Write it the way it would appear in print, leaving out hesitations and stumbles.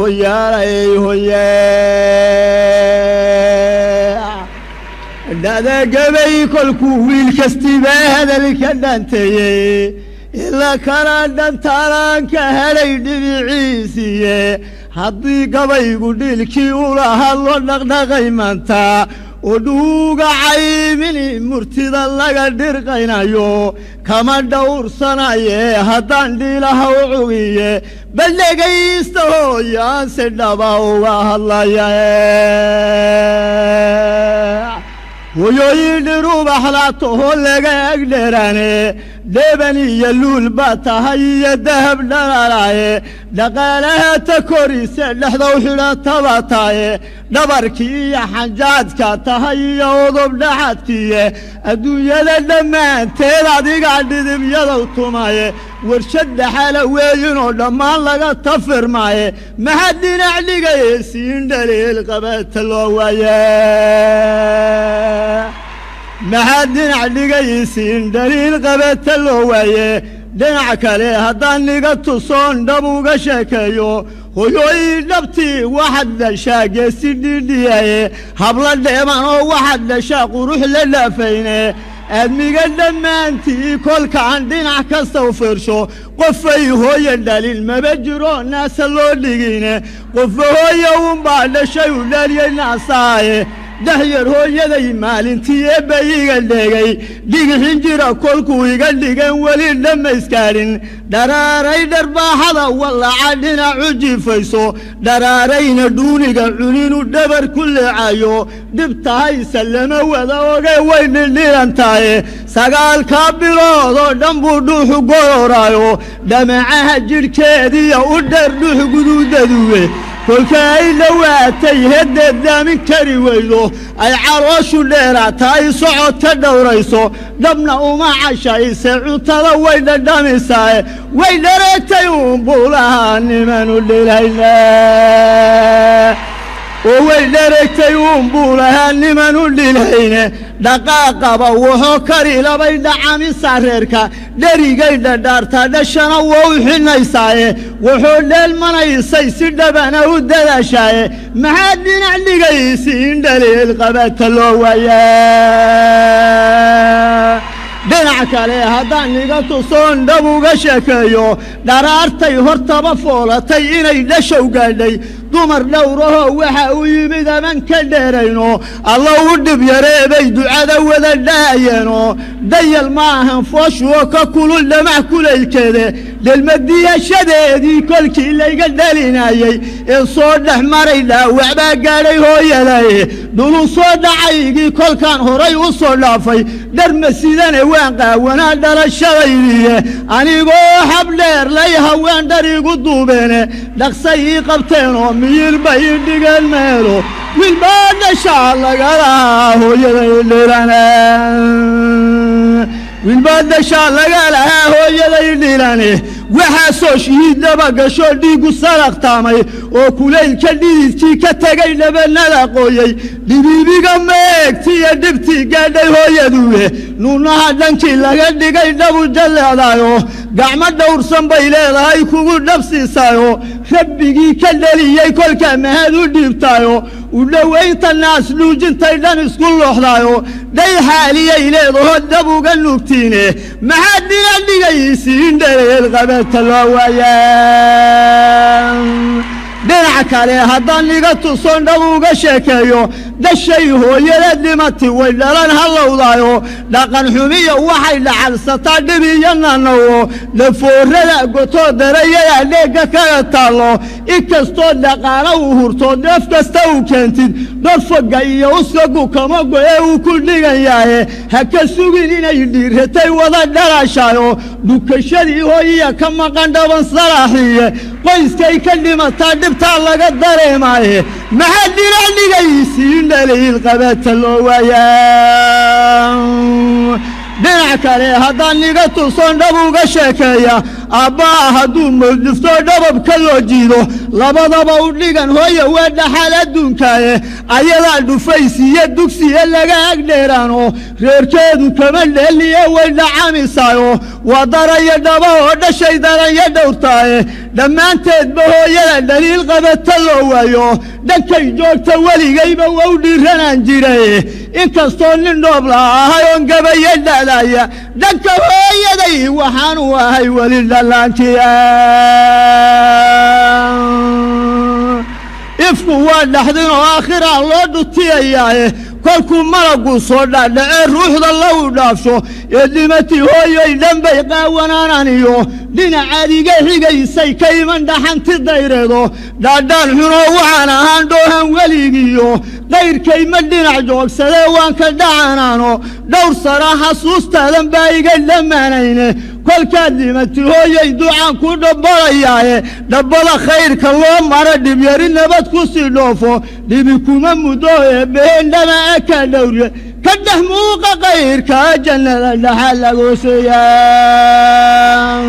Hoyaalay hoye, dhadagabay kolkuu wiil kastiba hadalka dhanteeyey, ila kala dhantaalanka helay dhibiciisiiye. Haddii gabaygu dhiilkii ula hadlo dhaqdhaqay maanta oo dhuuga caymini murtida laga dhirqaynayo kama dhowrsanaye, haddaan dhiilaha u cugiye bal dhegaysta hooyaan si dhaba uga hadlaya. Hoyooyin dhirubaxlaatoho laga agdheeraane, dheeban iyo luul baa tahay iyo dahab dhalaalaaye, dhaqaalaha ta korise dhexdow xidhataba taye, dhabarkii iyo xanjaadka tahay iyo udub dhaxadkiiye, adduunyada dhammaanteed adiga dhidibyadow tumaye, warshad dhaxala weeyinoo dhammaan laga tafirmaaye. Maxaad dhinac dhigaysiin dhaliil qabata loo waaye? Maxaad dhinac dhigaysiin dhaliil qabata loo waaye? Dhinac kale haddaan niga tusoon dhab uga sheekeeyo, hoyooyin dhabtii waxaad dhashaa geesi dhidhiyaye, habla dheeman oo waxaad dhashaa qurux la dhaafayne. Aadmiga dhammaantii kolkaan dhinac kasta u fiirsho, qofay hooye dhalin maba jiro naasa loo dhigine, qofba hooye unbaa dhashay u dhaliyey naasaaye. Dexyar hooyaday maalintii eebba iga dhegay, dhigixin jira kolkuu iga dhigan weli dhammayskaadhin, dharaaray dharbaaxada wallaca dhinacu jiifayso, dharaarayna dhuuniga cuninu dhabar ku leecayo, dhibtahayse lama wada oge way dhildhilan tahaye. 9-kaa bilood oo dhan buu dhuuxu gororaayo, dhamacaha jidhkeediya u dheer dhuux guduudaduwe. Kolka ay dhowaatay heddeed daamin kari weydo, ay calooshu dheeraata, ay socod ka dhowrayso, dhabna uma cashayse cuntada way dhadhamisaaye, way dhareegtay uun buulaha nimanu dhilayna, oo way dhareegtay uun buulahaa niman u dhilayne. Dhaqaaqaba wuxuu kari labay dhacamisa reerka, dherigay dhadhaartaa dhashana waa u xinaysaaye, wuxuu dheelmanaysay si dhabana u dadaashaaye. Maxaad dhinac dhigaysiin dhaliil qabata loo waaye? Dhinac kale haddaan iga tusoon dhab uga sheekeeyo, dharaartay hortaba foolatay inay dhashow gaadhay, dumar dhowrahoo waxa u yimid aman ka dheerayno, alla u dhib yareebay ducada wada dhaayeeno. Dayal ma ahan fooshuoo ka kulul dhamac kulaylkeede, dhelmadiyashadeedii kolkii layga dhalinayey ee soo dhex maray dhaawac baa gaadhay hooyaday. Dhulu soo dhacaygii kolkaan horay u soo dhaafay, dharma sidane waan qaawanaa dhalashadaydiiye, anigoo xabdheer lay haween dhar igu duubeene, dhaqsay ii qabteenoo miyir bay ii dhigeen meelo, wiilbaa dhashaa laga lahaa hooyaday dhilane, wiilbaa dhashaa laga lahaa hooyaday dhilane. Waxaasoo shihiiddaba gashoo dhiiggu salaqtaamay oo kulaylka dhididkii ka tegay dhabanada qooyey, dhibiibiga meegtiiyo dhibtii gaadhay hooyaduwe, nuunaha dhankii laga dhigay dhabu jalleedaayo, gacmo dhowrsan bay leedahay kugu dhabsiisaayo, rabbigii ka dhaliyey kolkaa mahad u dhiibtaayo, u dhowaynta naas dhuujintay dhan isku looxdaayo, dhay xaaliyay leedaho dhab uga nuugtiine. Maxaad dhinac dhigaysiin dhaleel qabata loo waaya? Dhinac kale haddaan iga tusoon dhab uga sheekeeyo, dhashay hooyada dhimati way dhalan hallowdaayo, dhaqan xumiya waxay dhacalsataa dhib iyo nanawo, dhafoorada gotoo darayada dheegga kaga taallo, inkastoo dhaqaalo uu hurto dheef kasta uu keentid, dhorfoga iyo uskagu kama go'e uu ku dhigan yahe, ha ka sugin inay dhiiratay wada dhalashaayo, dhukashadii hooyiya ka maqan dhaban salaaxiye, qoyskay ka dhimataa dhibtaa laga dareemaaye. Maxaad dhinac dhigaysiin dhaliil qabata loo waayaa? Dhinac kale haddaan iga tusoon dhab uga sheekeeya, aabba'a hadduu mawdifto dhababka loo jiido, labadaba u dhigan hooya waa dhaxal adduunkaaye. Ayadaa dhufaysiiyo dugsiye laga agdheeraano, reerkeedu kama dheeliye way dhacamisaayo. Waa darayo dhaba oo dhashay daranyo dhowrtaaye. Dhammaanteedba hooyada dhaliil qabata loo waayo, dhankay joogta weligayba wow dhiiranaan jiray. Inkastoo nin dhoobla ahay oon gabayo dha'daya, dhanka hooyaday waxaanu ahay weli dhallaantiya. Ifku waa dhaxdin oo aakhiraa loo dhutiyayaaye. Kolkuu malagu soo dhaadhacee ruuxda lagu dhaafsho ee dhimatii hooyoy dhanbay qaawanaanaan iyo dhinacaad iga xigaysay ka iman dhaxanti dayreedo. Dhaadhaan xunoo waxaan ahaan dhoohan weligiiyo qayrkay ma dhinac joogsadee waan ka dhacanaano. Dhowr sana xasuustaadan baa iga dhammaanayne. Kolkaad dhimati hooyay ducaan ku dhabbalayaaye. Dhabbada khayrka loo maro dhibyari nabad ku sii dhoofo, dhibi kuma muddo eebbeheen dhama aka dhowrye. Ka dhex muuqa kayrka jannada dhaxa lagu siiyaa.